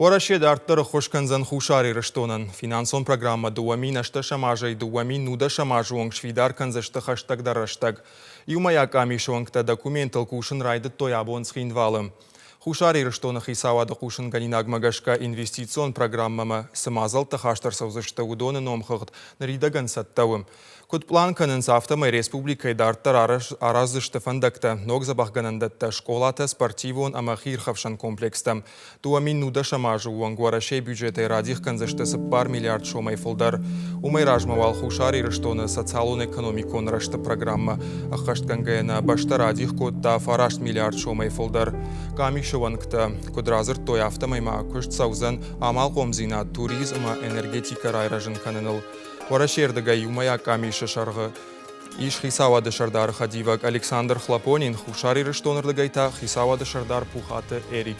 Уӕрӕсе дарддӕр ӕххуыс кӕндзӕн Хуссар Ирыстонӕн. Финансон программӕ 2018 азӕй 2019 азы онг сфидар кӕндзысты хӕстӕгдӕр рӕстӕг. Иумӕйаг къамисы уӕнгтӕ документыл кусын райдыдтой абон Цхинвалы. Хуссар Ирыстоны хицауады хъусынгӕнинагмӕ гӕсгӕ инвестицион программӕмӕ цы мадзӕлттӕ хаст ӕрцӕудзысты, уыдоны номхыгъд ныридӕгӕн цӕттӕ у. Куыд пълан кӕнынц, афтӕмӕй республикӕйы дарддӕр араздзысты фӕндӕгтӕ, ног дзӕбӕхгӕнӕндӕттӕ, скъолатӕ, спортивон ӕмӕ хиирхӕфсӕн комплекстӕ. 2010 азы онг Уӕрӕсейы бюджетӕй радих кӕндзысты 4 миллиард сомӕй фылдӕр. Уымӕй размӕ уал Хуссар Ирыстоны социалон-экономикон рӕзты программӕ ӕххӕстгӕнгӕйӕ нӕ бӕстӕ радих кодта 9 миллиард сомӕй фылдӕр. Къамисы уӕнгтӕ куыд радзырдтой, афтӕмӕй ма куыст цӕудзӕн амалхъомдзинад, туризм ӕмӕ энергетикӕ райрӕзын кӕныныл. Уӕрӕсейы рдыгӕй иумӕйаг къамисы сӕргъы ис хицауады сӕрдары хӕдивӕг Александр Хлопонин, Хуссар Ирыстоны рдыгӕй та хицауады сӕрдар Пухаты Эрик.